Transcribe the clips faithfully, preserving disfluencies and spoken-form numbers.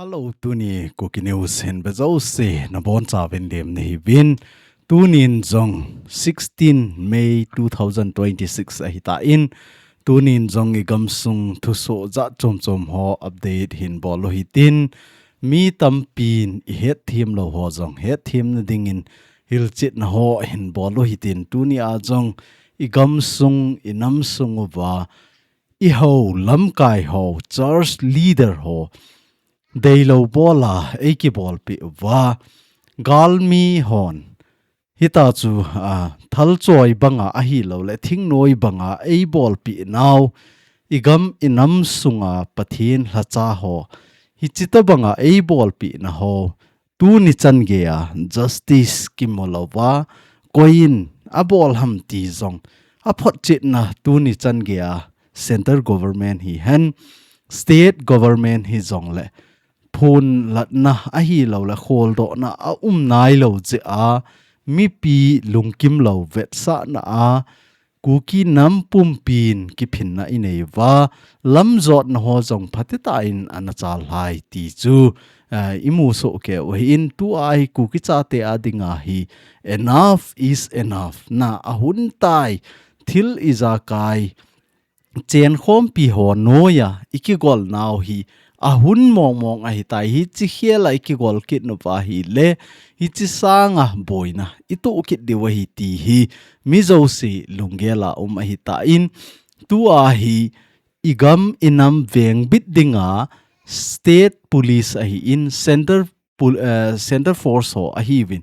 Hello, tuni Kuki News hin vejouse nabonchauvin lemna hiuvin. Tunin jong sixteen May two thousand twenty-six ahitan, tunin jong igamsung thusoh jat chom chom ho update hin bol u hitin, mi tampin ihetthem lou ho jong hetthem nadingin hilchetna ho hin bol u hitin, tunia jong igamsung inamsung uva iho lamkai ho, church leader ho, deilou bola eikibolpeh uva, galmi hon hitachu, a, thalchoi banga ahilouleh thingnoi banga eibolpeh nau, igam inamsunga Pathen lhacha ho, hiche tobanga eibolpeh na ho, tuni chan geiya justice kimu louva, koiyin abol ham ti jong aphotchetna tuni chan geiya centre government hihen, state government hijongle phonlatna ahilouleh kholdohna aum nailou jeh a, mipi lungkim lou vetsahna a, Kuki nam pumpin kiphinna inei uva, lamjotna ho jong phatecha in ana chalhai ti chu, eh, imu sohkei u ahin, tua hi Kuki chate a dinga hi enough is enough. Na ahun tai, thil ijakai chenkhompi ho noiya ikigol nau hi ahun mong mong ahitai, hiche khela ikigol kit uva ahile, hiche sanga boina itoh kit diu ahi ti hi mi jouse lunggel a um ahitan, tua hi igam inam vengbit dinga state police ahin, centre pol-, eh, centre force ho ahiuvin.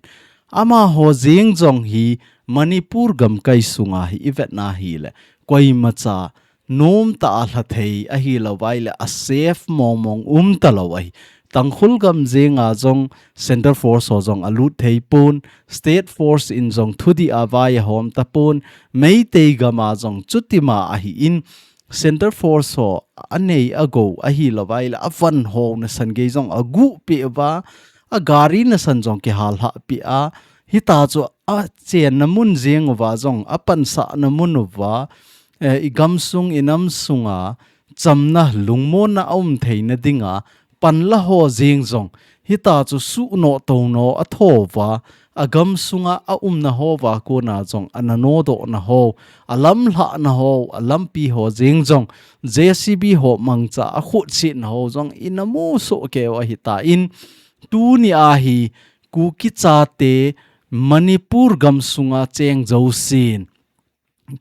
Amaho jeng jong hi Manipur gamkai sunga hi ivetna hile, koimacha nomtah a lhathei ahilouva ahile, a safe mong mong umtalou ahi. Tangkhul gam jenga jong centre force ho jong alut thei pon, state force in jong thudih a vai ahom tapon, Meitei gama jong chutima ahin, centre force ho anei agou ahilouva ahile, avan ho nasan gei jong aguhpeh uva, agari nasan jong kihallhah peh a, hitachu achenna mun jeng uva jong, apansahna mun uva, eh, igamsung inamsunga chamna lungmonna aum theina dinga, panla ho jeng jong hitachu suhnoh tounoh athouva, agamsunga aumna hova kona jong ana nodohna ho, alamlhahna ho, alampi ho jeng jong JCB ho mangcha a akhutsetna ho jong inamu sohkei u ahitan, tunia hi Kuki chate Manipur gamsunga cheng jousen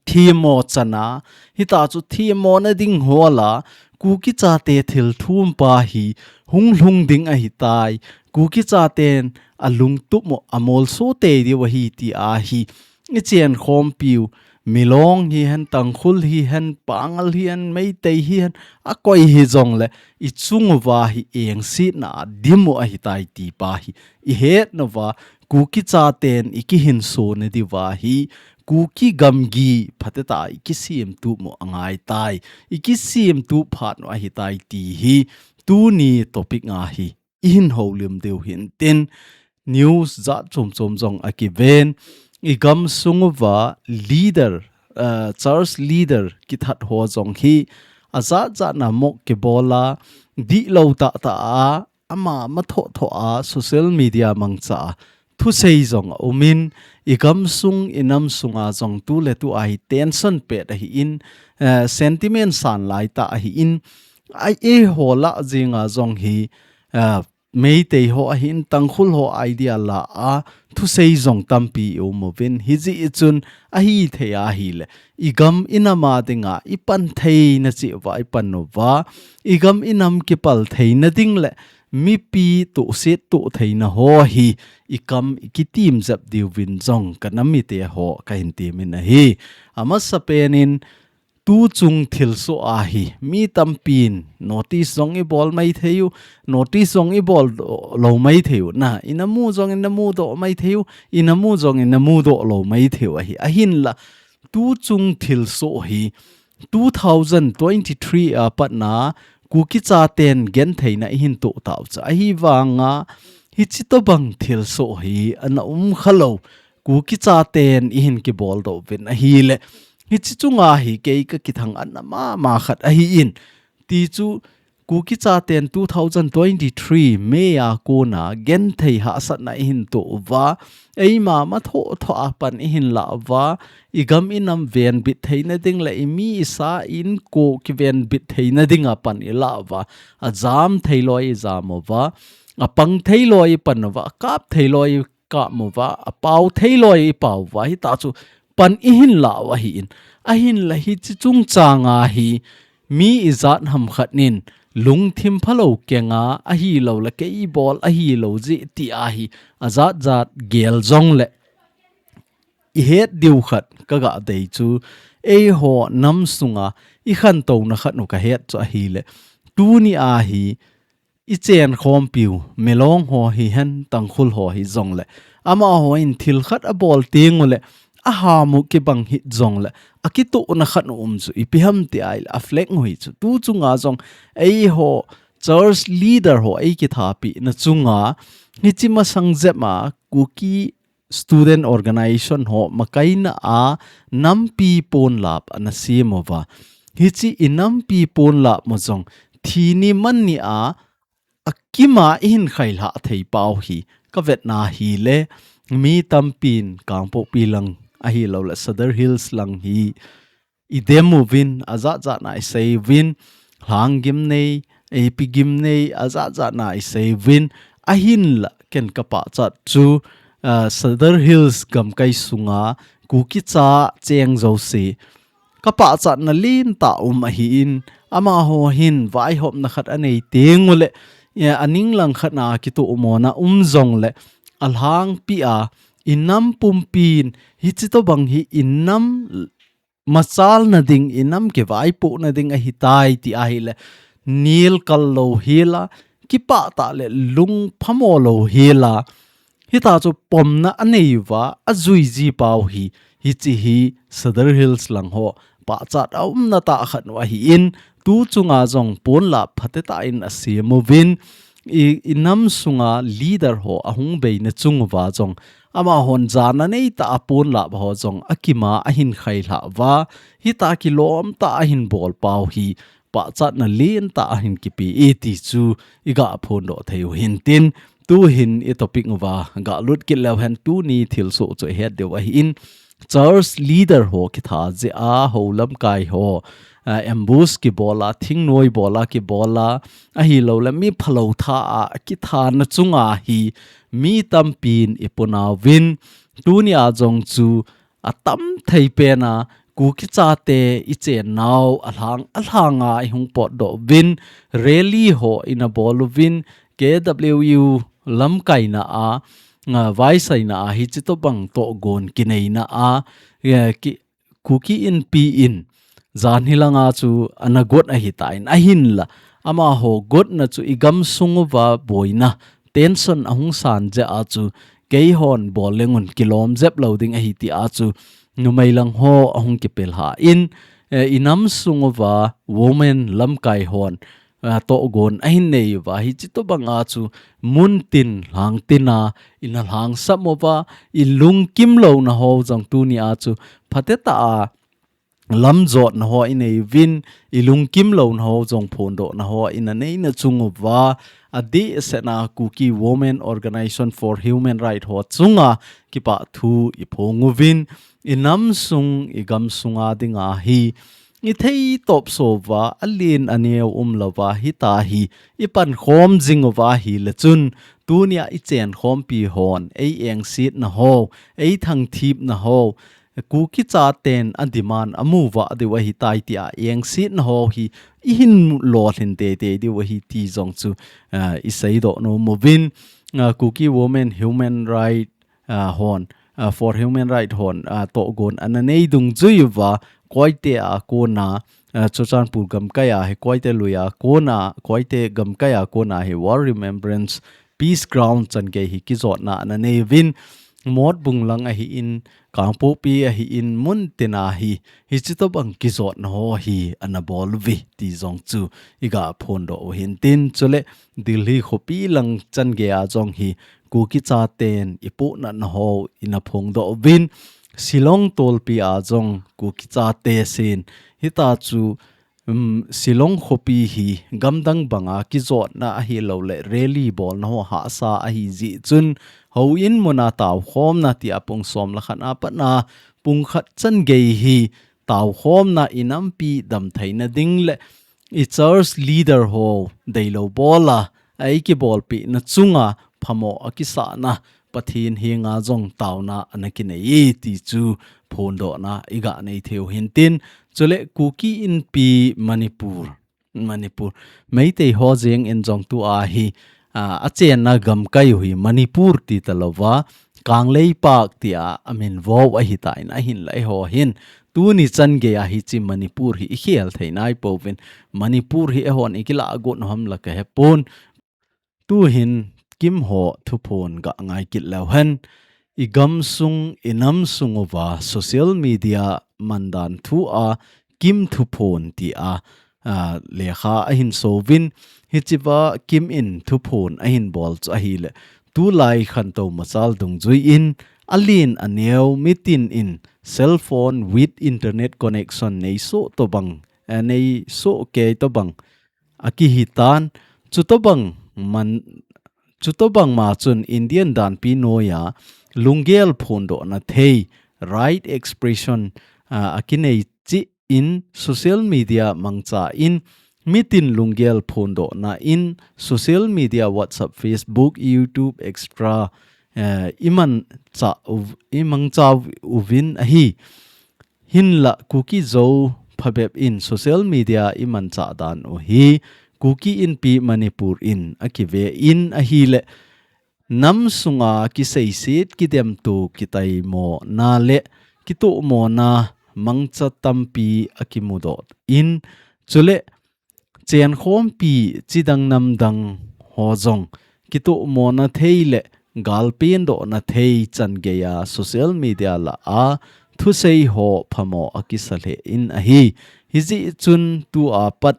themmo chana, hitachu themmona ding hola, Kuki chate thilthumpa hi hung lhung ding ahitai, Kuki chaten alungtup u amolso tei diu ahi tia hi ichenkhompiu, Milong hihen, Tangkhul hihen, Pangal hihen, Meitei hihen, akoi hijongle ichung uva hi engsetna a dim u ahitai ti pa hi ihetnauva, Kuki chaten ikihinso nadiuva hi Kuki gamgi phatecha ikisemtup u angaitai, ikisemtup phat u ahitai ti hi tuni topic nga hi ihin houlim diu hintin, news jat chom chom jong akiven, igamsung uva leader, eh, church leader kithat ho jong hi ajat jatna mok kibola, dihlou tahtah a, ama mathoh thoh a social media mangcha a thusei jong aumin, igamsung inamsunga jong tuletua hi tension pet ahin, eh, sentiment san laitah ahin, a, eiho lah jenga jong hi, eh, Meitei ho ahin, Tangkhul ho idea lah a thusei jong tampi iumuvin, hijeh chun ahithei ahile igam inam a dinga ipan theina cheh uva ipan uva, igam inam kipal theina ding le mipi tohset toh theina ho hi ikam ikitim jep diuvin jong kanam mite ho kahin temin ahi. Amasapen in tuchung thilsoh a hi mi tampin notice jong ibol maithei u, notice jong ibol do-, lou maithei u, na inamu jong inamudoh maithei u, inamu jong inamudoh lou maithei u ahi. Ahinla tuchung thilsoh hi two thousand twenty-three a patna Kuki chaten gentheina ihin toh taucha ahivanga hiche tobang thilsoh hi ana umkhalou Kuki chaten ihin kiboldoh uvin ahile, hiche chunga hi kei kakithang-atna mama khat ahin, tichu Kuki chaten two thousand twenty-three May a kona genthei hahsatna ihin toh uva, eima mathoh thoh a pan ihin lah uva, igam inam venbit theina ding le imi isa inko kivenbit theina dinga pan ilah uva, ajam theiloi ijam uva, apang theiloi ipan uva, akap theiloi ikap uva, apao theiloi ipao uva, hitachu pan ihin lah u ahin. Ahinla hiche chungchanga hi mi ijat ham khat nin lungthim phalou kenga ahilou le kei bol ahilou jeh tia hi ajat jat gel jongle ihet diu khat kaga dei chu, eiho nam sunga ikhantouna khat u kahet chu ahile, tuni a hi ichen khompiu, Milong ho hihen, Tangkhul ho hijongle, amahon thil khat abol tengule, aham u kibang hih jongle, akitohna khat u um chu ipi ham ti ahile, a flag u hi chu tu chunga jong eiho church leader ho eikithapina chunga, hiche masang jep a Kuki Student Organization ho makaina a nampi ponlap ana sem uva, hiche inampi ponlap u jong thi ni man ni a akima ihin khailhah thei pau hi kavetna hile, mi tampin Kangpokpi lang ahilou le Sadar Hills lang hi idem uvin, ajat jatna isei uvin, lhang gimnei, eipi gimnei, ajat jatna isei uvin, ahinla ken kapachat chu, ah, Sadar Hills gamkai sunga Kuki cha cheng jouse kapachatna lentah um ahin, amaho hin vaihopna khat anei tengule, eh, aning lang khat a kitohmona um jongle, alhangpi a, inam pumpin, hiche tobang hi inam machalna ding, inam kivaipohna ding ahitai ti ahile, nilkal lou hela, kipah tah le lungphamo lou hela, hitachu pomna anei uva, ajui ji pau hi, hiche hi Sadar Hills lang ho pachat aumna tah khat u ahin, tu chunga jong ponlap phatetah in asem uvin, i, inam sunga leader ho ahung beina chung uva jong, amahon jana neitah a ponlap ho jong akima ahin khailhah uva, hita kilomtah ahin bol pau hi pachatna lentah ahin kipe e ti chu iga phondoh thei u hintin, tuhin i topic uva galut kit leu hen tuni thilsoh chu ihet diu ahin, church leader ho kitha jeh a ho lamkai ho, ah, ambush kibola, thingnoi bola kibola, ahilou le mi phalou tha a kithana chunga hi mi tampin ipunauvin, tuni a jong chu atam thei pena Kuki chate ichennau alhang, alhanga ihung potdoh uvin, rally ho ina bol uvin, K W U lamkaina a, ah, vaisaina a hiche tobang tohgon kineina a, eh, ki, Kuki Inpi in, jan hilanga chu ana got ahitan ahinla, amaho gotna chu igamsung uva boina, tension ahung san jeh a chu, keihon bol lengun kilom jep lou ding ahi tia chu, numei lang ho ahung kipelhan, eh, inam sung uva women lamkai hon, ah, tohgon ahin nei uva, hiche tobanga chu muntin lhangtin a ina lhangsam uva, ilungkim louna ho jong tuni a chu phatetah a lamjotna ho inei uvin, ilungkim louna ho jong phondohna ho ina neina chung uva, adehsetna Kuki Women Organization for Human Rights ho chunga kipah thu iphong uvin, inam sung, igam sunga dinga hi, ithei topsouva, alen aneo umlouva, hita hi ipankhom jing uva ahile chun, tunia ichenkhompi hon eiengsetna ho, eithangthipna ho, Kuki chaten ademand amu vah diu ahitai tia engsetna ho hi ihin lolhin teitei diu ahi ti jong chu, ah, iseidoh nom uvin, ah, Kuki Women Human Right, ah, hon, ah, for Human Right hon, ah, tohgon ana nei dungjui uva, Koite a kona, ah, Churachandpur gamkai a hi Koite lui a kona, Koite gamkai a kona hi War Remembrance Peace Ground changei hi kijotna ana nei uvin, Motbung lang ahin, Kangpokpi ahin, muntina hi, hiche tobang kijotna ho hi ana bol uve ti jong chu iga phondoh u hintin, chule Delhi khopi lang changei a jong hi Kuki chaten ipuhnatna ho ina phongdoh uvin, Shillong tolpi a jong Kuki chate sin, hita chu Shillong khopi hi gamdang banga kijotna ahilouleh rally bolna ho hahsa ahi jeh chun, houin muna taokhomna tia pung som le khat a pat a pung khat chan gei hi taokhomna, inampi damtheina ding le i church leader ho deilou bola eikibolpeh na chunga phamo akisahna Pathen henga jong taona ana kinei e ti chu phondohna iga nei theiu hintin. Chule Kuki Inpi Manipur, Manipur Meitei ho jeng in jong tua hi, a, achenna gamkai u hi Manipur ti talouva, Kangleipak tia amin vo u ahitan, ahinla eiho hin tuni chan gei a hiche Manipur hi ikhel thei naipouvin, Manipur hi eihon ikilah got u ham la kahepon. Tuhin Kim ho thuphon ga ngai kit leu hen, igamsung, inamsung uva social media mandan thu a Kim thuphon tia, a, lekha ahin souvin, hichea Kim in thuphon ahin bol chu ahile, tulai khantou machal dungjuiyin, alen aneo mitin in cell phone with internet connection neisoh tobang, eh, neisoh kei tobang akihitan, chutobang man, chutobang ma chun Indian danpi noiya lunggel phondohna thei, right expression, a, akinei cheh in social media mangcha in mitin lunggel phondohna in social media, WhatsApp, Facebook, YouTube, et cetera, eh, imancha u, imangcha uvin ahi. Hinla Kuki Zo phabep in social media imanchah dan u hi Kuki Inpi Manipur in akive in ahile, nam sunga kiseiset, kidemto, kitaimona le kitohmona mangcha tampi akimudoh in, chule chenkhompi chidang namdang ho jong kitohmona thei le galpendohna thei chan geiya social media lah a thusei ho phamo akisa lheh in ahi. Hijeh chun tua pat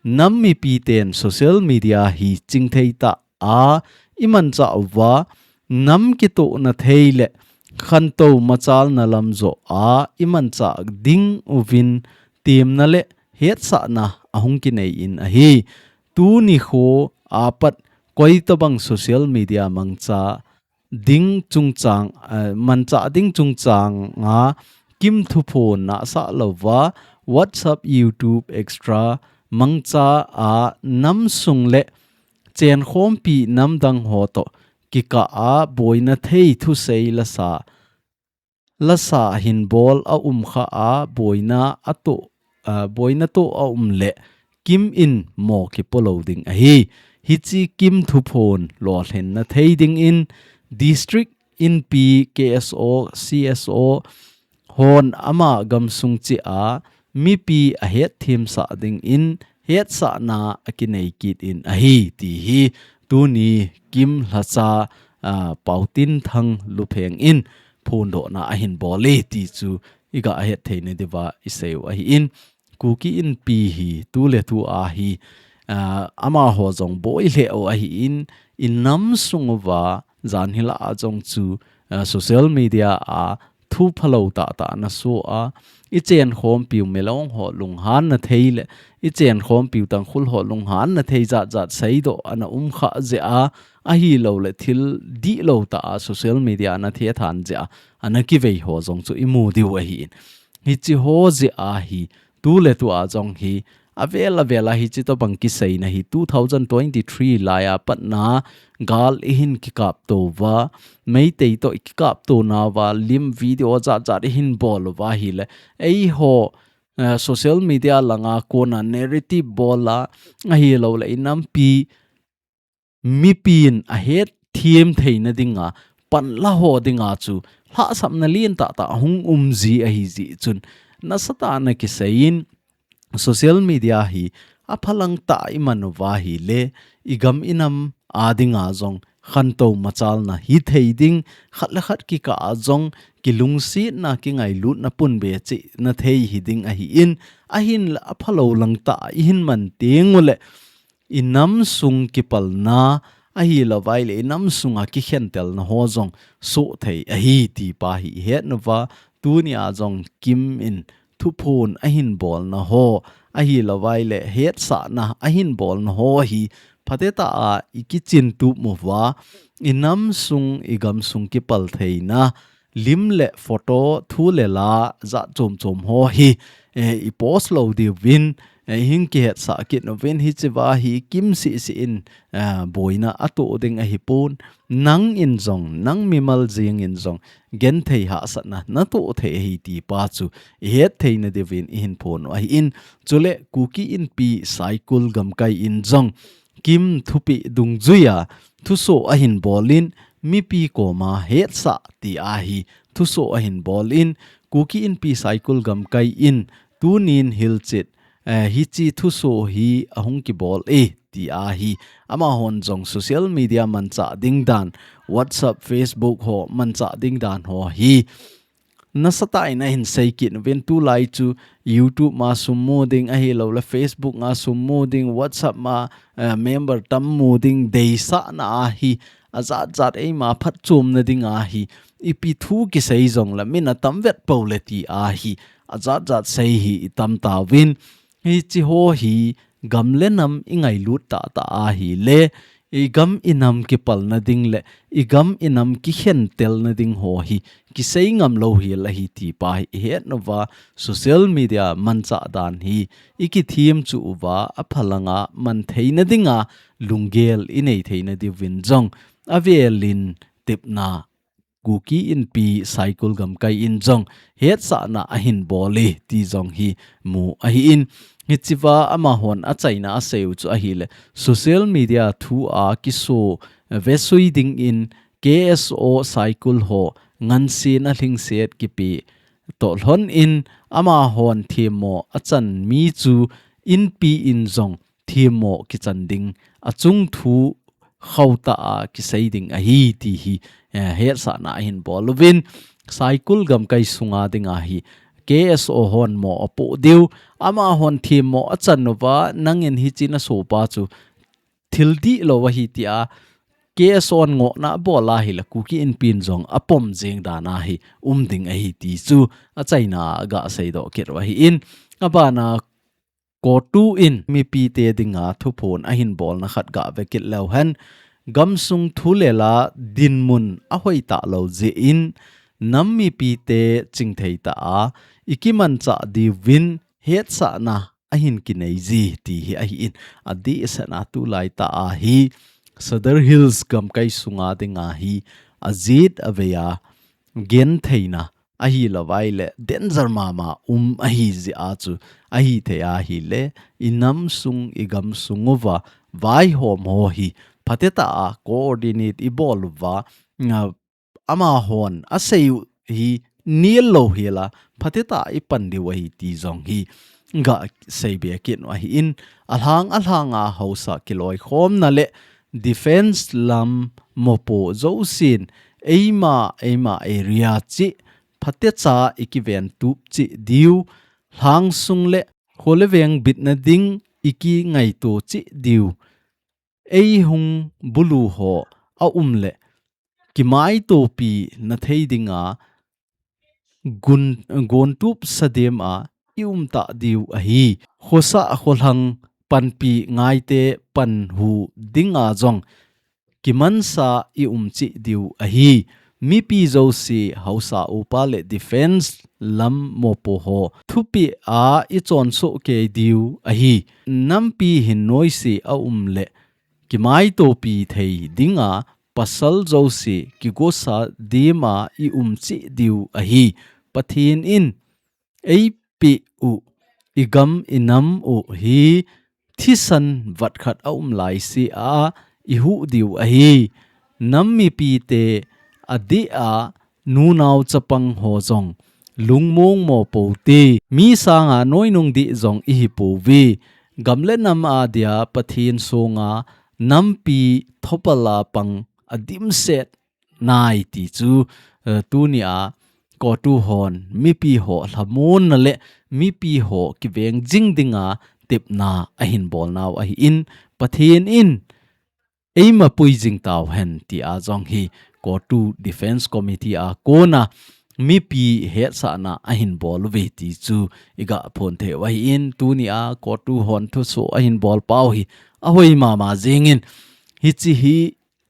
nam mipiten social media hi chingthei tah a imanchah uva, nam kitohna thei le khantou machalna lam joh a imanchah ding uvin temna le hetsahna ahung kinei in ahi. Tuni kho apat koitobang social media mangcha ding chungchang, eh, manchah ding chungchang a Kim thuphon nahsah louva, WhatsApp, YouTube, et cetera mangcha a namsung le chenkhompi namdang ho toh kikah a boina thei thusei lasa, lasa hinbol aum kha a boina atoh, a, boina toh aum le Kim in mo kipo lou ding ahi. Hiche Kim thuphon lolhinna thei dingin District Inpi, K S O, C S O hon ama gamsung cheh a mipi ahetthemsah dingin hetsahna akinei kit in ahi ti hi tuni Kim lhacha, a, Pautinthang Lupheng in phondohna ahin bol e ti chu iga hetthei nadiuva iseiu ahin, Kuki Inpi hi tuletua hi, a, amaho jong boi lheh u ahin, inamsung uva jan hilah a jong chu, a, social media a thu phalou tahtah ana soh a, ichenkhompiu Milong ho lunghanna thei le ichenkhompiu Tangkhul ho lunghanna thei jatjat seidoh ana um kha jeh a, ahilouleh thil dihlou tah a social media ana thethan jeh a ana kivei ho jong chu imu diu ahin. Hiche ho jeh a hi tuletua jong hi avel avel a hiche tobang kiseina hi two thousand twenty-three laiya patna gal ihin kikaptou va, Meitei toh ikikaptou nauva lim video jatjat ihin bol uva ahile, eiho, eh, social media langa kona narrative bol a, ahilouleh inampi mipin ahetthem theina dinga panla ho dinga chu lhahsamna lentah tah ahung umji ahijeh chun, nasatah a ana kiseiyin, social media hi aphalang tah a iman uva ahile, igam inam a dinga jong khantou machalna hithei ding, khat le khat kikah a jong kilungsetna, kingailutna punbe chehna thei hiding ahin, ahinla aphalou langtah a ihin man tenguleh inamsung kipalna ahilouva ahile inamsunga kikhentelna ho jong soh thei ahi tipa hi ihetnauva, tunia jong Kim in thuphon ahin bolna ho, ahilouvaile hetsahna ahin bolna ho hi phatetah a i kichin tup uva, i nam sung, i gam sung kipal theina lim le photo, thu le la jat chom chom ho hi, eh, i post lou diuvin, eh, hing kihetsah kit uvin, hichea hi kimsih sih in, eh, boina atoh ding ahipon, nang in jong, nang mimal jeng in jong, genthei hahsatna natoh thei ahi ti pa chu i het theina diuvin i hin phon u ahin, chule Kuki Inpi Saikul gamkai in jong Kim thupeh dungjuia thusoh ahin bolin, mipi koma hetsah ti ahi thusoh ahin bolin, Kuki Inpi Saikul gamkai in tunin hilchet, eh, hiche thusoh hi ahung kibol e ti ahi. Amahon jong social media manchah ding dan, WhatsApp, Facebook ho manchah ding dan ho hi nasatah in ahin sei kit uvin, tulai chu YouTube ma sum mu ding ahilouleh Facebook ma sum mu ding, WhatsApp ma, eh, member tam mu ding deisahna ahi, ajat jat eima phatchomna ding ahi, ipi thu kisei jongle min atam vet pou le ti ahi, ajat jat sei hi i tam tauvin, hiche ho hi gam le nam i ngailut tahtah ahile, i gam i nam kipalna ding le i gam i nam kikhentelna ding ho hi kisei ngam lou hel ahi ti pa hi i het uva, social media manchah dan hi i kithem chu uva aphalanga man theina dinga lunggel i nei theina diuvin jong avelin tepna Kuki Inpi Saikul gamkai in jong hetsahna ahin bol e ti jong hi mu ahin, hichea amahon achaina asei u chu ahile social media thu a kiso vesui dingin K S O Saikul ho ngansen a lhingset kipe toh lhon in amahon themmo achan mi chu Inpi in jong themmo kichan ding achung thu khauhtah a kisei ding ahi ti hi, eh, hetsahna ahin bol uvin, Saikul gamkai sunga dinga hi K S O hon mo apoh diu, amahon themmo achan uva, nangin hiche nasopa chu thil dihlou ahi tia K S O hon ngohna abol ahile Kuki Inpi in jong apom jeng dan ahi um ding ahi ti chu achaina a ga seidoh kit u ahin, abana CoTU in mipite dinga thuphon ahin bolna khat ga ve kit leu hen, gamsung thu le la dinmun ahoi talou jeh in, nam mipite chingthei tah a i kimanchah diuvin hetsahna ahin kinei ji ti hi ahin, adehset a tulai tah a hi Sadar Hills gamkai sunga dinga hi ajet avei a gentheina ahilouvaile danger mama um ahi jeh a chu ahithei ahile, i nam sung i gam sung uva vaihom ho hi phatetah a coordinate i bol uva, a, amahon asei u hi nel lou hel a phatetah a i pan diu ahi ti jong hi ga seibe kit u ahin, alhang alhang a haosa kiloikhomna le defense lam mopo jousen eima, eima area cheh phatecha i kiventup cheh diu, lhangsung le kho le veng bitna ding i kingaito cheh diu, eihung bulu ho aum le kimaitopi na thei dinga gun, gontup sa dem a i um tah diu ahi. Khosah kholhang panpi ngaite panhu dinga jong kimansa i um cheh diu ahi. Mipi jouse haosa upa le defense lam mopo ho thupeh a i chonsoh kei diu ahi. Nampi hin noise aum le kimaitopi thei dinga pasal jouse kigosa dem a i um cheh diu ahi. Pathen in eipeh u i gam i nam u hi thisan vat khat aum laise a i huh diu ahi. Nam mipite adeh a nunao chapang ho jong lungmong mopo te, mi sanga noinung dih jong i hi pouve. Gam le nam adia Pathen songa nampi thopal a pang adimset nai ti chu, eh, tunia CoTU hon mipi ho lhamonna le mipi ho kiveng jing dinga tepna ahin bolnau ahin, Pathen in eima pui jing tau hen tia jong hi CoTU Defense Committee a kona mipi hetsahna ahin bol uve ti chu iga phon thei u ahin, tunia COTU hon thusoh ahin bol pau hi ahoi mama jingin, hichi hi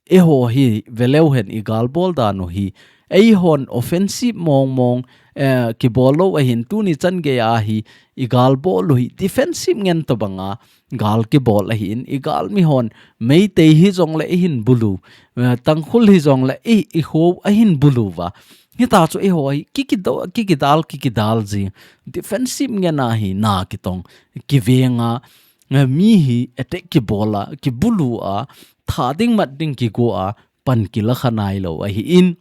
eiho hi veleu hen igal bol dan u hi, eihon offensive mong mong, eh, kibol lou ahin, tuni chan geiya hi igal bol u hi defensive ngen tobanga gal kibol ahin, igalmi hon Meitei hijongle ihin bulu, eh, Tangkhul hijongle i, ikho ahin bulu uva. Hitachu eiho hi kikidal, kikidal, kikidal ji. Defensive ngena hi na kitong, kivenga, eh, mi hi attack kibola, kibulu a, tha ding mat ding kigo a, pan kila kha nailou ahin.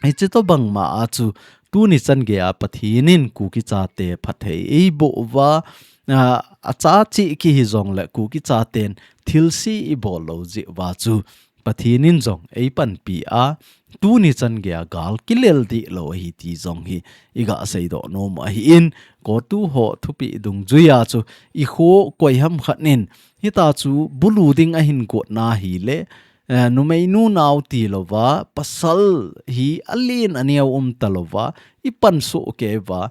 Hichi tobang ma a chu tuni chan geiya Pathen in Kuki chate phatthei eiboh uva, a, acha chi kihi jongle Kuki chaten thilse ibol lou jeh uva chu Pathen in jong eipanpi a, tuni chan geiya gal kilel dih lou ahi ti jong hi iga seidoh nom u ahin, COTU ho thupi dungjuiya chu ikho koi ham khat nin hitachu bulu ding ahin gotna hile, eh, numei nunao tilouva, pasal hi alen aneo um talouva, ipansoh kei uva,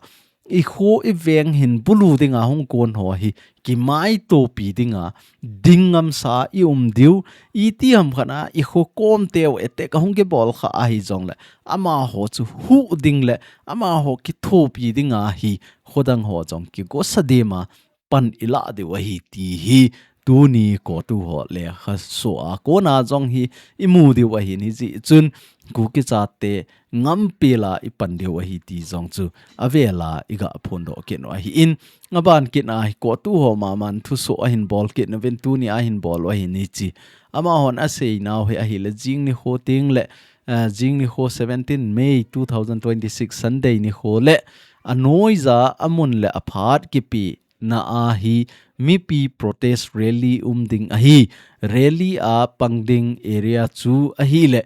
ikho iveng hin bulu dinga hung kon ho hi kimaitopi dinga ding ngamsa ium diu, iti ham khat a ikho kom teu attack ahung kibol kha ahi jongle, amaho chu huh ding le amaho kithopi dinga hi khodang ho jong kigosa dema pan ilah diu ahi ti hi tuni COTU ho lekhasoh a kona jong hi imu diu ahin, hijeh chun Kuki chate ngampela ipan diu ahi ti jong chu avela iga phondoh kit u ahin, aban kit a hi COTU ho maman thusoh ahin bol kit uvin, tunia ahin bol u ahin hichi. Amahon aseinau hi ahile jing nikho tengle, eh, jing nikho seventeen May two thousand twenty-six Sunday nikho le anoija amun le aphat kipe na a hi mipi protest rally um ding ahi. Rally a pang ding area chu ahile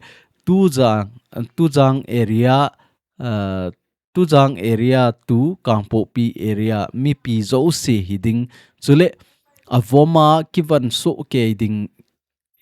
Tujang, Tujang area, ah, Tujang area to Kangpokpi area mipi jouse hiding. Chule avoma kivansoh kei ding,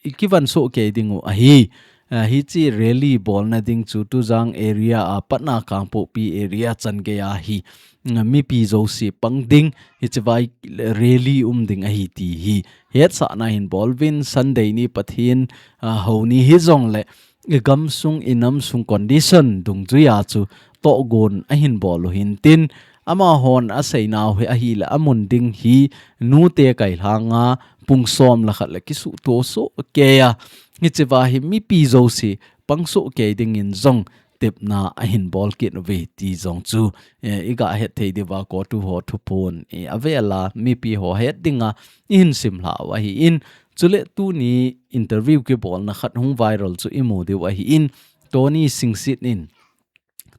kivansoh kei ding u ahi. Ah, hichi rally bolna ding chu Tujang area a patna Kangpokpi area chan geiya hi, mm, mipi jouse pang ding, hichi vai rally um ding ahi ti hi hetsahna hin bol uvin, Sunday ni Pathen, ah, houni hijongle igamsung inamsung condition dungjuiya chu tohgon ahin bol u hintin, amahon aseinau hi ahile amun ding hi nute kailhanga pung som le khat le kisuhto soh kei a, hichi va hi mipi jouse pangsoh kei dingin jong tepna ahin bol kit uve ti jong chu, eh, iga het thei diuva COTU ho thuphon, eh, avela mipi ho het dinga ihin simlha u ahin, chule tuni interview kibolna khat hung viral chu imu diu ahin, Tony Singsit in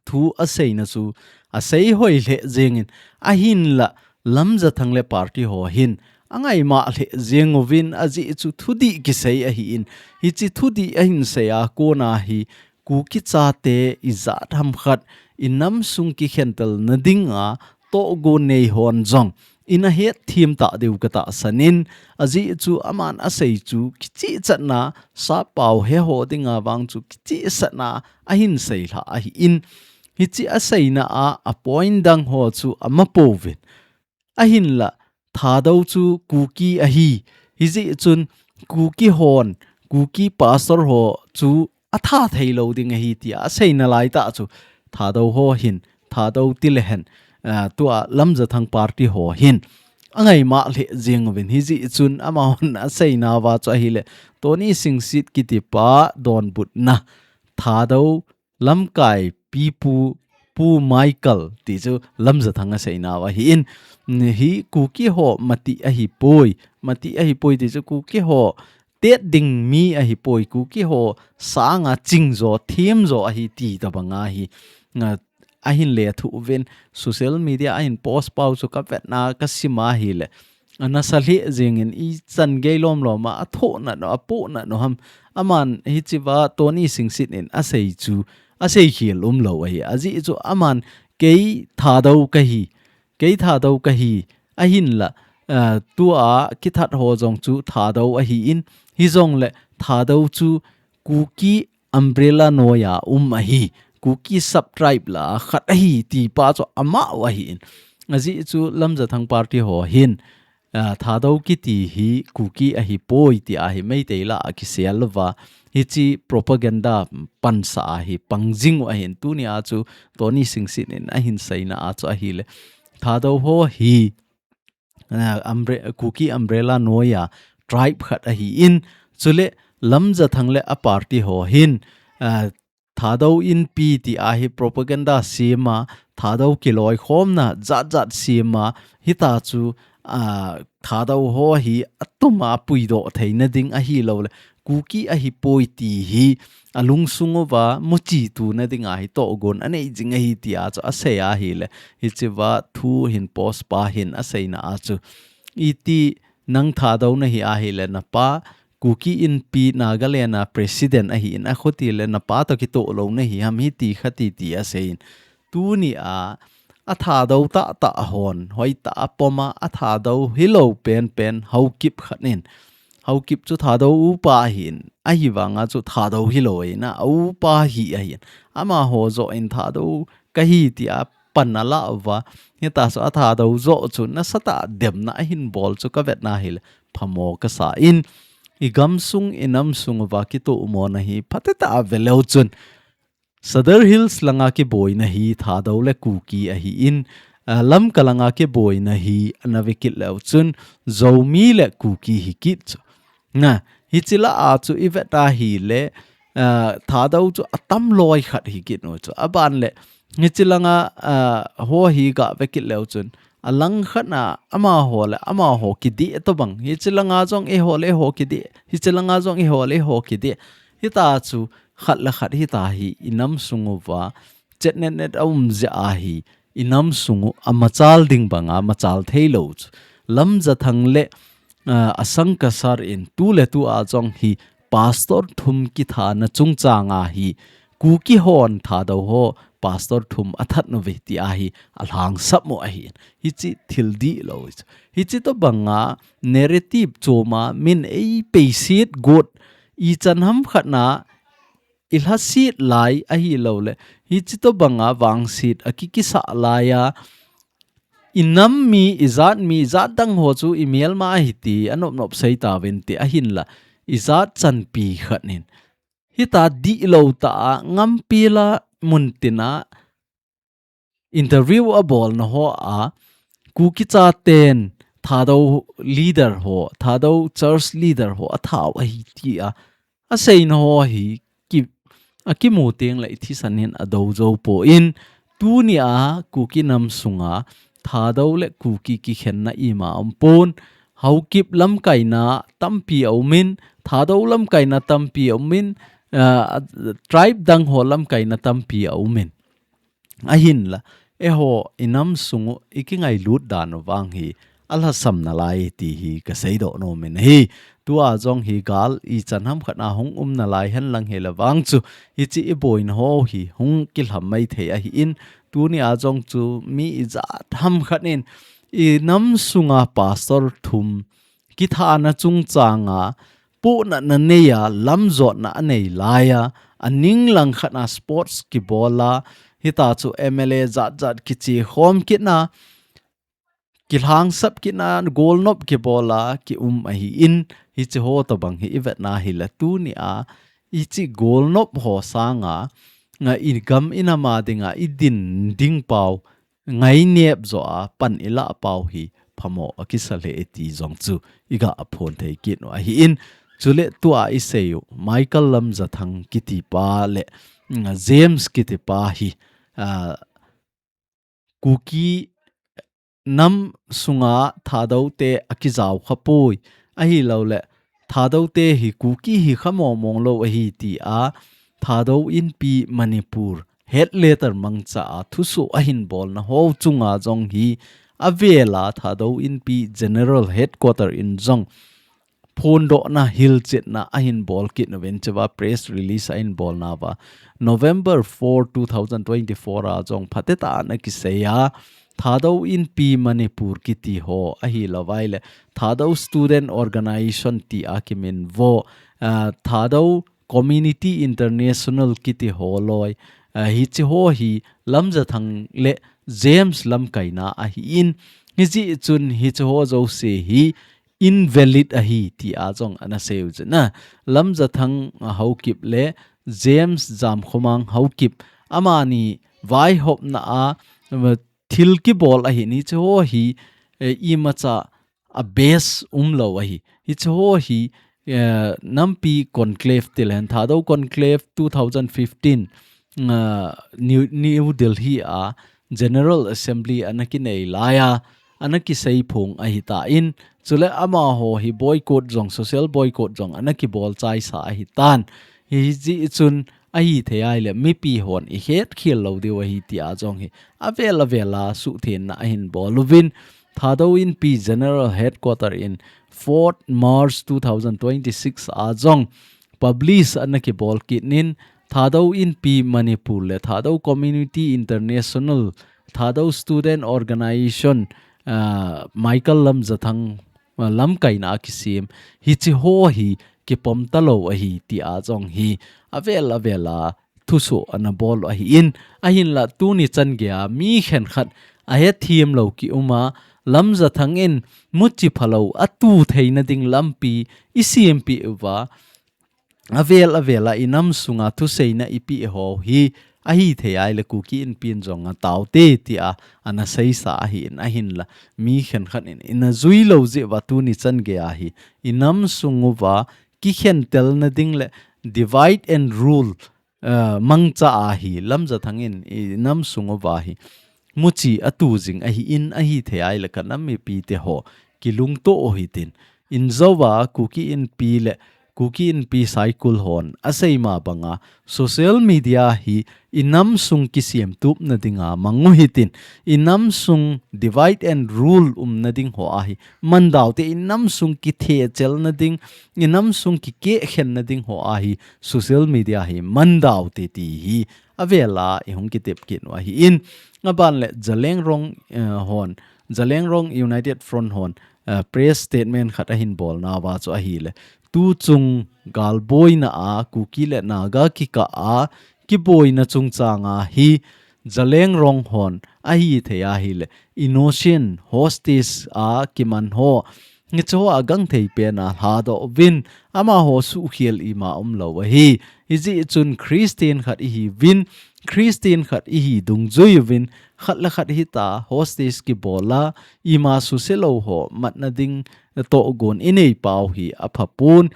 thu aseina chu asei hoi lheh jengin, ahinla Lamjathang le party ho hin angaimah lheh jeng uvin, ajeh chu thudih kisei ahin, hichi thudih ahin sei a kona hi Kuki chate ijat ham khat, inamsung kikhentelna dinga tohgon nei hon jong ina het thim ta diu katahsan in, ajeh chu aman asei chu kichehchatna, sappao he ho dinga vang chu kichehsahna ahin seilha ahin, hichi aseina a, a point dang ho chu ama pouvin. Ahinla, Thadou chu Kuki ahi. Hijeh chun Kuki hon, Kuki pastor ho chu atha theilou ding ahi tia aseina laitah chu Thadou ho hin, Thadou tilehen, ah, tua Lamjathang party ho hin angaimah lheh jeng uvin, hijeh chun amahon aseinauva chu ahile Tony Singsit kitipa donbutna Thadou lamkai pipu Pu Michael ti chu Lamjathang aseinau ahin, hi Kuki ho mati ahipoi, mati ahipoi ti chu Kuki ho tet ding mi ahipoi, Kuki ho sanga chingjo, themjo ahi ti tobanga hi, ah, ahin lethuh uvin, social media ahin post pau chu kavetna kasima hile, anasa lheh jengin ichan gei lomlom a, athoh nano, apoh nano ham. Aman hichiva Tony Singsit in asei chu, asei khel umlou ahi. Ajeh chu aman kei Thadou kahi, kei Thadou kahi, ahinla, ah, tua kithat ho jong chu Thadou ahin, hijongle Thadou chu Kuki umbrella noiya um ahi. Kuki sub-tribe lah a khat ahi ti pa chu amau ahin. Ajeh chu Lamjathang party ho hin, ah, Thadou kiti hi Kuki ahipoi ti ahi Meitei lah a kisel louva. Hiche propaganda pansa ahi pangjing u ahin tunia chu Tony Singsit in ahin seina a chu ahile. Thadou ho hi, ah, umbre-, Kuki umbrella noiya tribe khat ahin chule Lamjathang le a party ho hin, ah, Thadou Inpi ti ahi propaganda sema, Thadou kiloikhomna jat jat sema, hita chu, ah, Thadou ho hi atuma puidoh theina ding ahilouleh, Kuki ahipoi ti hi alungsung uva muchituna ding ahi tohgon anei jing ahi tia chu asei ahile, hichea thu hin post pa hin aseina a chu, iti nang Thadou nahi ahile napa, Kuki Inpi Nagaland a president ahin akhuti le napa toh kitoh lou nahi ham hiti khati ti aseiyin. Tunia, a Thadou tahtah hon, hoitah a poma, a Thadou hilou penpen, Haokip khat in. Haokip chu Thadou upa ahin, ahivanga chu Thadou hilou ahin, a upa hi ahin. Amaho joh in Thadou kahi tia pan ala uva. Hita chu a Thadou joh chu nasatah a demna ahin bol chu kavetna hile phamo kasa in. I gamsung, i namsung uva kitoh mona hi phatecha a veleu chun. Sadar Hills langa kiboina hi Thadou le Kuki ahin, ah, Lamka langa kiboina hi ana vekit leu chun Zomi le Kuki hikit chu. Na, hiche lah a chu i vet ahile, ah, Thadou chu atam loi khat hikit u chu. Aban le, hiche langa, ah, ho hi gavekit leu chun. Alang khat na amaho le, amaho kidih tobang. Hiche langa jong eiho le eiho kidih. Hiche langa jong eiho le eiho kidih. Hita chu khat le khat hita hi i namsung uva. Chetnetnet a um jeh ahi. I namsung u amachal ding banga machal theilou chu. Lamjathang le, ah, a Sangkasar in tu le tu a jong hi pastor thum kithana chungchang ahi. Kuki hon Thadou ho pastor thum athat uve ti ahi alhangsap mo ahin. Hiche thil dihlou chu. Hiche tobanga narrative choma min eipeisit got ichan ham khat na i lhasit lai ahilouleh. Hiche tobanga vangset akikisah laiya. I nam mi, i jat mi, i jat dang ho chu i melma ahi ti, anop nop sei tauvin ti ahinla. I jat chanpi khat in. Hita dihlou tah a, ngampi la muntina, interview abolna hoa, Kuki chaten Thadou leader ho, Thadou church leader ho athau ahi tia aseina ho hi ki, akimu teng le i thisan hin adou jou pon, tunia Kuki nam sunga Thadou le Kuki kikhenna ima umpon, Haokip lamkaina tampi aumin, Thadou lamkaina tampi aumin, ah, tribe dang ho lamkaina tampi aumin. Ahinla, eiho i nam sung u i kingailut dan u vang hi alhasam nalai ti hi kaseidoh nom in ahi. Tua jong hi gal ichan ham khat a hung um nalai henlang hile vang chu hiche i boina ho hi hung kilham maithei ahin, tunia jong chu mi ijat ham khat in i nam sunga pastor thum kithana chungchanga puhnatna neiya, lamjotna anei laiya, aning lang khat a sports kibola, hita chu M L A jat jat kichekhom kitna, kilhangsap kitna, golnop kibola, kium ahin, hiche ho tobang hi i vetna hile tunia, hiche golnop ho sanga, nga i gam i nam a dinga i din ding pau, ngainep jo a pan i lah pau hi phamo akisa lheh e ti jong chu i gah phon thei kit u ahin, chule tua i sei u Michael Lamjathang kiti pa le, mm, James kiti pa hi, ah, Kuki nam sunga Thadou te akijao kha poi, ahilou le Thadou te hi Kuki hi kha mong mong lou ahi tia Thadou Inpi Manipur head letter mangcha a thusoh ahin bolna ho chunga jong hi avela Thadou Inpi General Headquarter in jong phondohna hilchetna ahin bol kit uvin chua press release ahin bolna uva November four, two thousand twenty-four a jong phatecha ana kiseiya Thadou Inpi Manipur kiti ho ahilou vaile Thadou Student Organization tia kiminvo, ah, Thadou Community International kiti ho loi, eh, hiche ho hi Lamjathang le James lamkaina ahin, hijeh chun hiche ho jouse hi invalid ahi tia jong ana seiyu chu na. Lamjathang, ah, Haokip le James Jamkhomang Haokip, amani vaihopna a, eh, thil kibol ahin, hiche ho hi, eh, imacha a base umlou ahi. Hiche ho hi, eh, nampi conclave ti leng, Thadou Conclave two thousand fifteen, ah, New, New Delhi a General Assembly ana kinei laiya, ana kiseiphong ahitan, chule amaho hi boycott jong, social boycott jong ana kibol chaisa ahitan. Hijeh chun ahithei ahile mipi hon ihetkhel lou diu ahi tia jong hi avel avel a suhthengna ahin bol uvin, Thadou Inpi General Headquarter in fourth March two thousand twenty-six a jong publish ana kibol kit in, Thadou Inpi Manipur le Thadou Community International, Thadou Student Organization, ah, Michael Lamjathang, ah, lamkaina a kisem hiche ho hi kipom talou ahi tia jong hi avel avel a thusoh ana bol ahin, ahinla tuni chan geiya mi khenkhat ahethem lou kium a, Lamjathang in muchi phalou atu theina ding lampi isempeh uva, avel avel a inam sunga thuseina ipeh ho hi ahithei ahile Kuki Inpi in jong ataote tia ana seisa ahin, ahinla mi khenkhat in ina jui lou jeh uva tuni chan geiya hi inam sung uva kikhentelna ding le divide and rule, eh, mangcha ahi, Lamjathang in inam sung uva hi muchi atu jing ahin, ahithei ahile kanam mipite ho kilungto u hitin, injouva Kuki Inpi le Kuki Inpi Saikul hon asei ma banga social media hi inam sung kisemtupna dinga mang u hitin, inam sung divide and rule umna ding ho ahi mandaote, inam sung kithechelna ding, inam sung kikehkhenna ding ho ahi social media hi mandaote ti hi avel a ihung kitep kit u ahin, aban le Zeliangrong, eh, hon, Zeliangrong United Front hon, eh, press statement khat ahin bolnauva chu ahile, tuchung galboina a Kuki le Naga kikah a kiboina chungchanga hi Zeliangrong hon ahithei ahile innocent hostage a kiman ho, hiche ho agangthei pen a lhadoh uvin, amaho suhkhel ima umlou ahi. Hijeh chun Christian khat ihiuvin, Christian khat ihi dungjui uvin, khat le khat hita hostage kibol a, ima suse lou ho matna ding tohgon inei pau hi aphapon,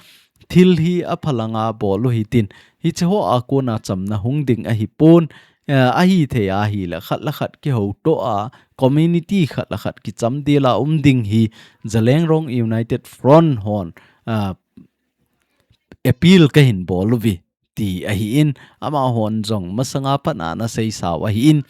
thil hi aphalanga bol u hitin, hiche ho a kona chamna hung ding ahipon, eh, ahithei ahile khat le khat kihouto a, community khat le khat kicham dela um ding hi Zeliangrong United Front hon, ah, appeal kahin bol uve ti ahin, amahon jong masanga pat a ana seisau ahin,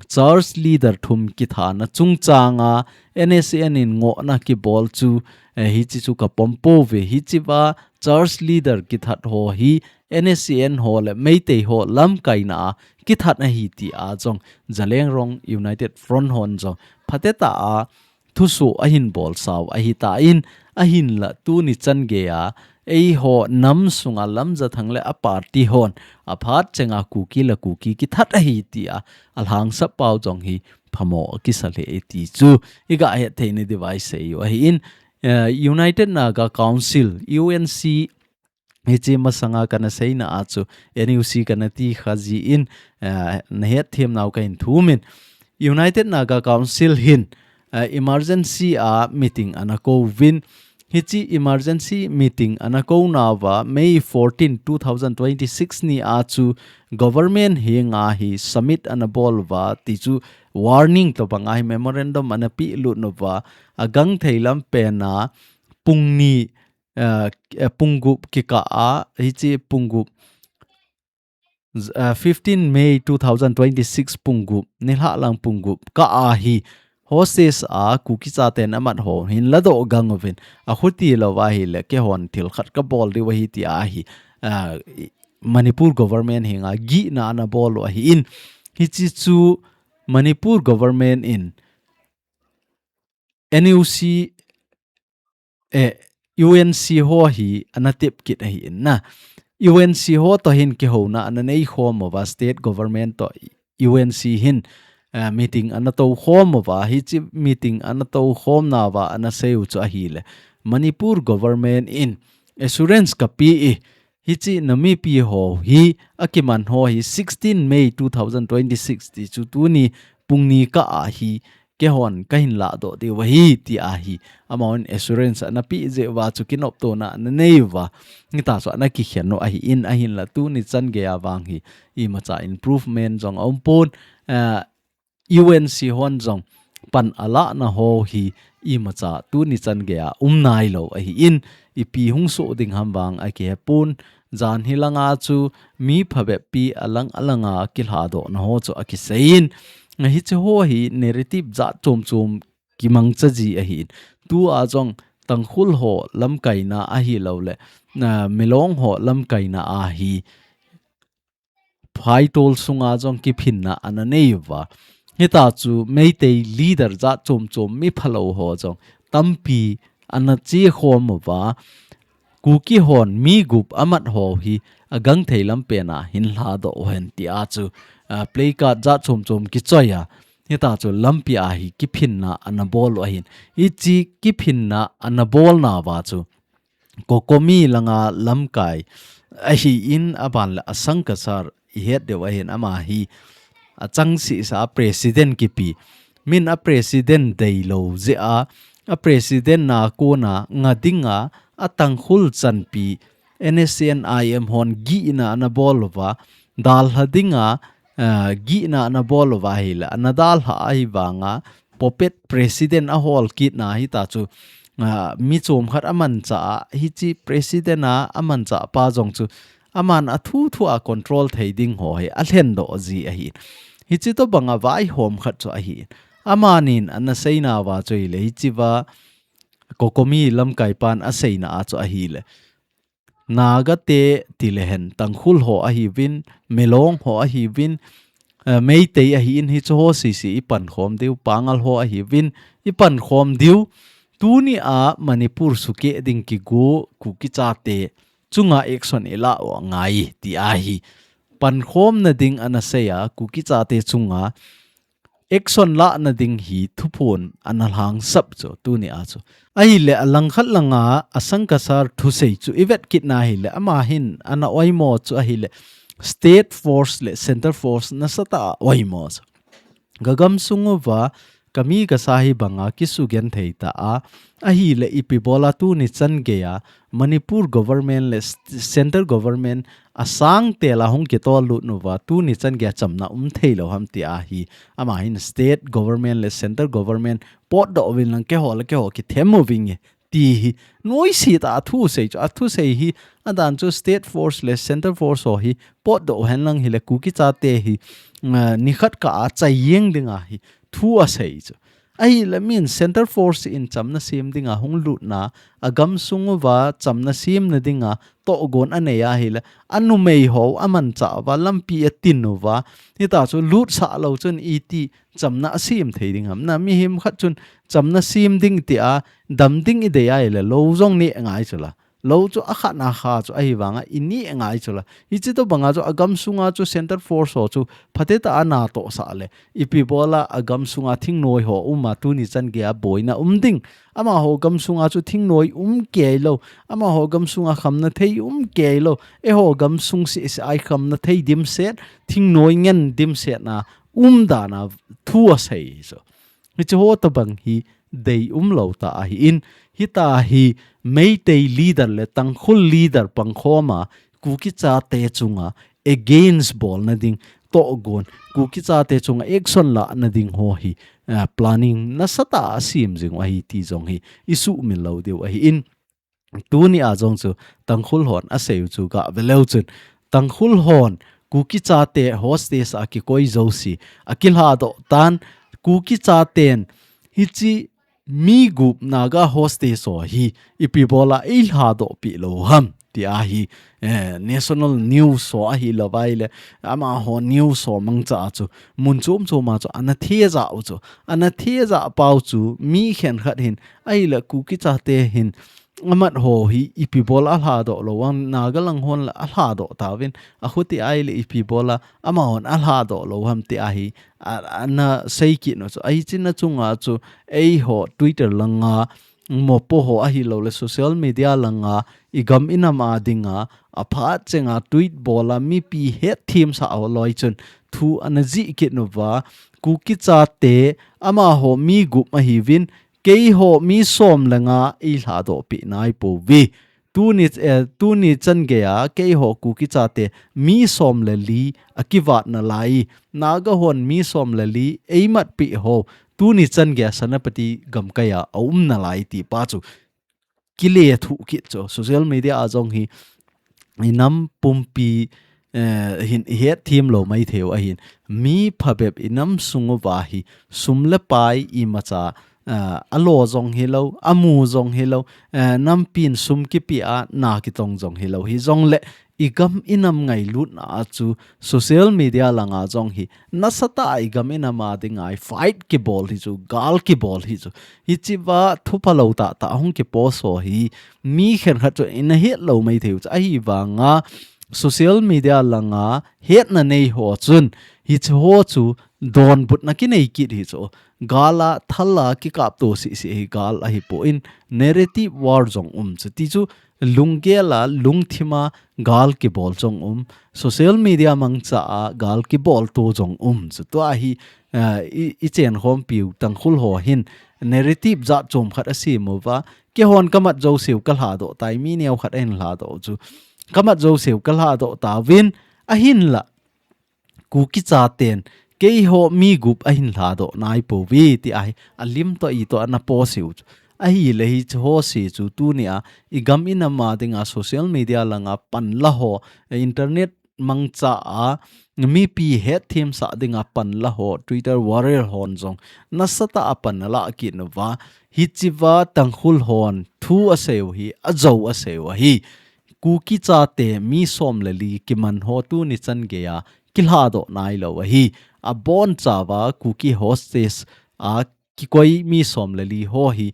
church leader thum kithana chungchanga N S C N in ngohna kibol chu, eh, hiche chu kapom pouve, hichea church leader kithat ho hi N S C N ho le Meitei ho lamkaina a kithat ahi tia jong Zeliangrong United Front hon jong phatecha a thusoh ahin bolsau ahitan, ahinla tuni chan geiya eiho nam sunga Lamjathang le a party hon aphat chenga Kuki le Kuki kithat ahi tia alhangsap pau jong hi phamo akisa lheh e ti chu iga hetthei na diuva isei u ahin, eh, United Naga Council, U N C, hiche masanga kana seina a chu N U C kana tikha jin, eh, nahetthemnau kahin thumin, United Naga Council hin, eh, emergency a meeting ana kouvin, hiche emergency meeting ana kounauva May fourteen, two thousand twenty-six ni a chu government henga hi submit ana bol uva, ti chu warning tobanga hi memorandum ana pelut nauva, agangthei lam pena pung ni, eh, eh, pung gup kikah a, hiche pung gup, z-, eh, fifteen May two thousand twenty-six pung gup, nilhah lang pung gup kah a hi hostage a Kuki chaten amat ho hin ladoh gang uvin, akhuti louva ahile keihon thil khat kabol diu ahi tia hi, ah, i-, Manipur government henga gihna ana bol u ahin, hiche chu Manipur government in N U C, eh, U N C ho hi ana tep kit ahin na. U N C ho toh hin kihouna ana nei khom uva, state government toh U N C hin, eh, meeting ana tou khom uva, hichi meeting ana tou khomna uva ana sei u chu ahile, Manipur government in assurance kape e, hichi na mipi ho hi akiman ho hi sixteen May two thousand twenty-six ti chu tuni pung ni kah a hi keihon kahin ladoh diu ahi ti ahi. Amahon assurance ana pe jeh uva chu kinoptona ana nei uva. Hita chu ana kikhen u ahin, ahinla tuni chan geiya vang hi imacha improvement jong aumpon, eh, U N C hon jong pan alahna ho hi imacha tuni chan geiya um nailou ahin, ipi hung soh ding ham vang akihepon, jan hi langa chu mi phabep pi alang alanga kilhadohna ho chu akiseiyin, hichi ho hi narrative jat chom chom kimangcha ji ahin. Tua jong Tangkhul ho lamkaina ahilouleh, na Milong ho lamkaina ahi phaitol sunga jong kiphinna ana nei uva. Hita chu Meitei leader jat chom chom mi phalou ho jong tampi ana che khom uva. Kuki hon mi gup amat ho hi agangthei lampen a hin ladoh uhen tia chu, ah, placard jat chom chom kichoi a. Hita chu lampi a hi kiphinna ana bol u ahin. Hichi kiphinna ana bolna uva chu COCOMI langa lamkai ahin, aban le Asang Kasar ihet diu ahin, ama hi achangseh sa president kipe. Min a president deilou jeh a, a president na kona nga dinga, a Tangkhul chanpi N S C N I M hon gihna ana bol uva, dalha dinga, eh, gihna ana bol uva ahile, ana dalha ahi vanga, puppet president ahol kitna hita chu, ah, mi chom khat amanchah a, hichi president a amanchah pa jong chu, aman athu thu a control thei ding ho hi alhendoh ji ahi. Hichi tobanga vaihom khat chu ahi. Amanin ana seina uva chu ahile, hichi va COCOMI lamkai pan aseina a chu ahile, Naga te tilehen, Tangkhul ho ahiuvin, Milong ho ahiuvin, eh, Meitei ahin, hichu ho sese ipankhom diu, Pangal ho ahiuvin, ipankhom diu. Tuni a Manipur sukeh ding kigo Kuki chate chunga action ilah u angai ti ahi. Pankhomna ding ana sei a, Kuki chate chunga action lahna ding hi thuphon ana lhangsap chu tuni a chu. Ahile alangkhat langa Asang Kasar thusei chu ivet kitna ahile, ama hin ana oimo chu ahile, state force le center force nasatah a oimo chu. Ka gamsung uva, ka mi ka sa hi banga kisugenthei ta a, ahile ipi bola tuni chan geiya, Manipur government le st-, central government asang tela hung kitol lut uva, tuni chan geiya chamna um thei lou ham ti ahi. Ama hin state government le central government potdoh uvin lang keiho le keiho kithem uving e ti hi. Noise tah a thusei chu, athusei hi, adan chu state force le central force ho hi potdoh uhen lang hile Kuki chate hi, ah, nikhat kah a chai jeng dinga hi thu asei chu. Ahile min center force in chamna sem dinga hung lutna, agamsung uva chamna semna dinga tohgon anei ahile, anumei ho amanchah uva, lampi atin uva, hita chu lutsah lou chun iti chamna asem thei ding ham. Na mihem khat chun chamna sem ding tia dam ding idei ahile, lou jong neh ngai chu la. Lou chu akhat na kha chu ahi vanga ineh ngai chu la. Hichi tobanga chu agamsunga chu center force ho chu phatecha a natohsah le, ipi bola agamsunga thingnoi ho uma tuni chan geiya boina um ding. Amaho gamsunga chu thingnoi um kei lou. Amaho gamsunga khamna thei um kei lou. Eiho gamsung sese a khamna thei dimset, thingnoi ngen dimsetna um dana thu asei chu. Hichi ho tobang hi deium lou tah ahin, hita hi Meitei leader le Tangkhul leader pangkhoma Kuki chate chunga against bolna ding tohgon, Kuki chate chunga action lahna ding ho hi, ah, planning nasatah a asem jing u ahi ti jong hi isuhmil lou diu ahin. Tuni a jong chu Tangkhul hon asei u chu gah ve leu chun, Tangkhul hon Kuki chate hostage a kikoi jouse akilhadoh tan, Kuki chaten hichi mi gup Naga hostage ho hi ipi bola eilhadoh peh lou ham ti ahi, eh, national news ho ahilou vaile, amaho news ho mangcha a chu mun chom chom a chu ana thejah u chu, ana thejah pau chu mi khenkhat hin ahile Kuki chate hin amat ho hi ipi bol a alhadoh lou ham, Naga lang hon la alhadoh tauvin, akhuti ahile ipi bol a amahon alhadoh lou ham ti ahi, a, ana sei kit nu chu. Ahi china chunga chu eiho Twitter langa mopo ho ahilou le social media langa igam inam a dinga aphat chenga tweet bol a mipi hetthemsah ho loi chun thu ana jih kit nuva, Kuki chate amaho mi gup ahiuvin, keiho mi som le nga eilhadoh peh nai pouve. Tuni, eh, tuni chan geiya keiho Kuki chate mi som le li akivat nalai. Naga hon mi som le li eimat peh ho tuni chan geiya Senapati gamkaiya aum nalai ti pa chu kilethuh kit chu. Social media a jong hi inam pumpi, eh, hin ihetthem lou maithei u ahin. Mi phabep inam sung uva hi sum le pai imacha, eh, alo jong hilou, amu jong hilou, eh, nampin sum kipe a na kitong jong hilou. Hijongle igam inam ngailutna a chu social media langa jong hi nasatah a igam inam a dinga fight kibol hi chu, gal kibol hi chu. Hichea thuphalou tahtah hung kipost ho hi mi khenkhat chu ina hetlou maithei u chu. Ahivanga social media langa hetna nei ho chun hiche ho chu donbutna kinei kit hi chu. Gal a, thal a kikapto sisi hi gal ahipon, narrative war jong um chu. Ti chu lunggel a, lungthim a gal kibol jong um, social media mangcha a gal kibolto jong um chu. Tua hi, eh, i, ichenkhompiu Tangkhul ho hin narrative jat chom khat asem uva, keihon kamat jouseu kalhadoh tai, mi neokhat ahin lhadoh u chu. Kamat jouseu kalhadoh tauvin, ahinla Kuki chaten keiho mi gup ahin lhadoh nai pouve ti ahi, alim toh itoh ana post u chu. Ahile hiche ho se chu tunia igam inam a dinga social media langa panla ho, internet mangcha a mipi hetthemsah dinga panla ho, Twitter warrior hon jong nasatah a pan alah kit nuva, hichea Tangkhul hon thu asei u hi ajou asei u ahi. Kuki chate mi som le li kiman ho tuni chan geiya kilhadoh nailou ahi. Abonchauva Kuki hostage a kikoi mi som le li ho hi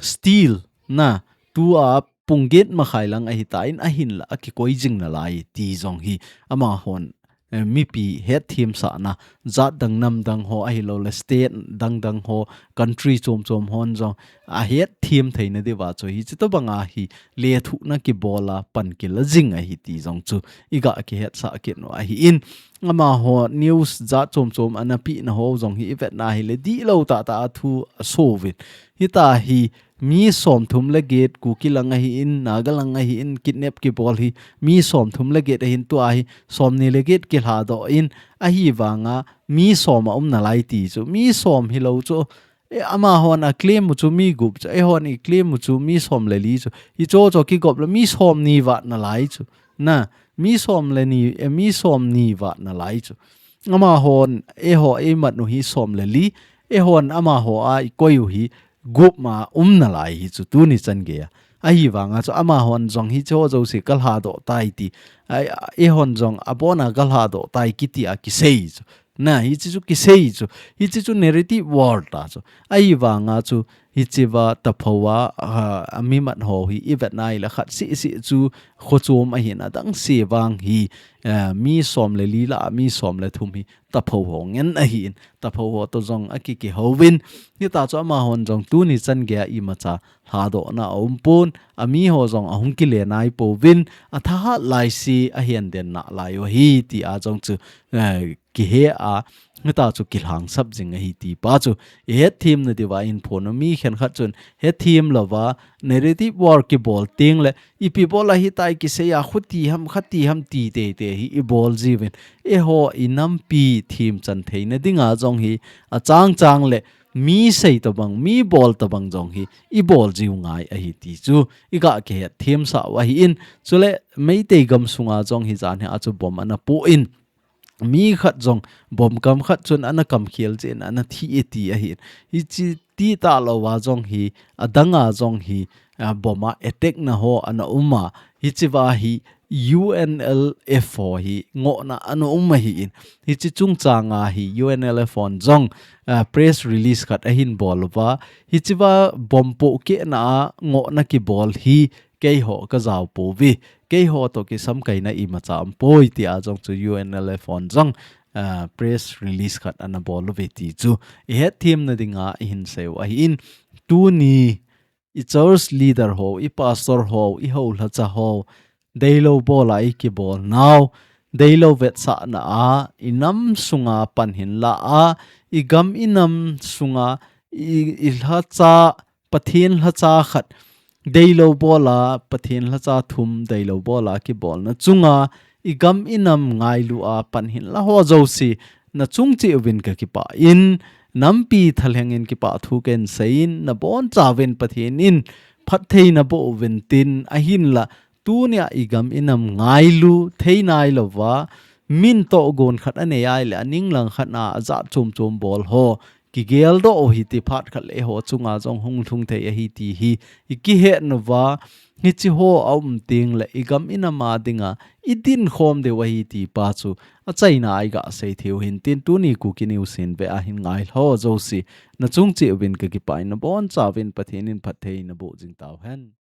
still na tua pung get makhai lang ahitan, ahinla akikoi jing nalai ti jong hi amahon, eh, mipi hetthemsahna, jat dang nam dang ho ahilou le state dang dang ho, country chom chom hon jong ahetthem theina diuva chu hiche tobanga hi lethuhna kibol a pan kila jing ahi ti jong chu iga kihetsah kit u ahin. Amaho news jat chom chom ana pehna ho jong hi ivetna hile dihlou tahtah a thu asouvin. Hitia hi mi somthum le get Kuki lang ahin, Naga lang ahin, kidnap kibol hi mi somthum le get ahin, tua hi somni le get kilhadoh in, ahivanga mi som aum nalai ti chu. Mi som hilou chu, eh, amahon aclaim u chu mi gup chu, eihon iclaim u chu mi som le li chu. Hicheho chu kigop le mi somni vat nalai chu. Na, mi som le ni, eh, mi somni vat nalai chu. Amahon eiho eimat u hi som le li, eihon amaho a ikoi u hi gup ma um nalai hi chu tuni chan geiya. Ahivanga chu amahon jong hicheho jouse kalhadoh tai ti, ai, eihon jong abona kalhadoh tai kiti a kisei chu. Na, hiche chu kisei chu. Hiche chu narrative war ta chu. Ahivanga chu hichea taphou a, a, ami mat ho hi ivetna hile khat sisi chu khochom ahin, adang se vang hi, eh, mi som le li lah a mi som le thum hi taphou ho ngen ahin, taphou ho toh jong akikihouvin. Hitia chu amahon jong tuni chan geiya imacha lhadohna aum pon, amiho jong ahung kile nai pouvin, athahat laise ahin den nalai u ahi ti a jong chu, eh, kihe a, hitia chu kilhangsap jing ahi ti pa chu ihetthemna diuva inphon u. Mi khenkhat chun hetthemlouva narrative war kibol tengle ipi bol a hitia kisei a, khuti ham khati ham ti teitei hi ibol jiuvin. Eiho inampi themchan theina dinga jong hi achang chang le mi sei tobang, mi bol tobang jong hi ibol jiu ngai ahi ti chu iga kihethemsah u ahin. Chule Meitei gam sunga jong hi jan hi a chu bomb ana pon, mi khat jong bomb kam khat chun ana kamkhel jeh in ana thi e ti ahin. Hiche ti talouva jong hi, adanga jong hi, a, bomb a attack na ho ana um a, hichea hi U N L F ho hi ngohna ana um ahi in. Hichi chungchang a hi U N L F hon jong, ah, press release khat ahin bol uva. Hichi va bomb pohkehna a ngohna kibol hi keiho ka jao pouve. Keiho toh kisamkaina imacha um poi tia jong chu U N L F hon jong, ah, press release khat ana bol uve ti chu ihet themna dinga ihin seiu ahi in. Tuni i church leader ho, i pastor ho, i houlhacha ho, deilou bola i kibol nau, deilou vetsahna a, i nam sunga pan hinla a, i gam i nam sunga, i, i lhacha, Pathen lhacha khat, deilou bola, Pathen lhacha thum, deilou bola kibolna chunga, i gam i nam ngailu a pan hinla ho jouse, na chung cheh uvin ka kipah in, nampi thalheng in kipah thu ken sei in, na boncha uvin Pathen in phattheina boh uvin tin, ahinla, tunia i gam i nam ngailu thei nailouva, min tohgon khat anei ahile, aning lang khat na ajat chom chom bol ho, kigeldoh u hiti phat khat le eiho chunga jong hung lhung thei ahi ti hi, i kihet nauva, hichi ho a um teng le, i gam i nam a dinga, i dinkhom diu ahi ti pa chu, achaina a i ga sei theiu hin tin tuni Kuki News hin ve ahin ngai ho jouse, na chung cheh uvin ka kipah in na boncha uvin Pathen in phattheina boh jing tauhen.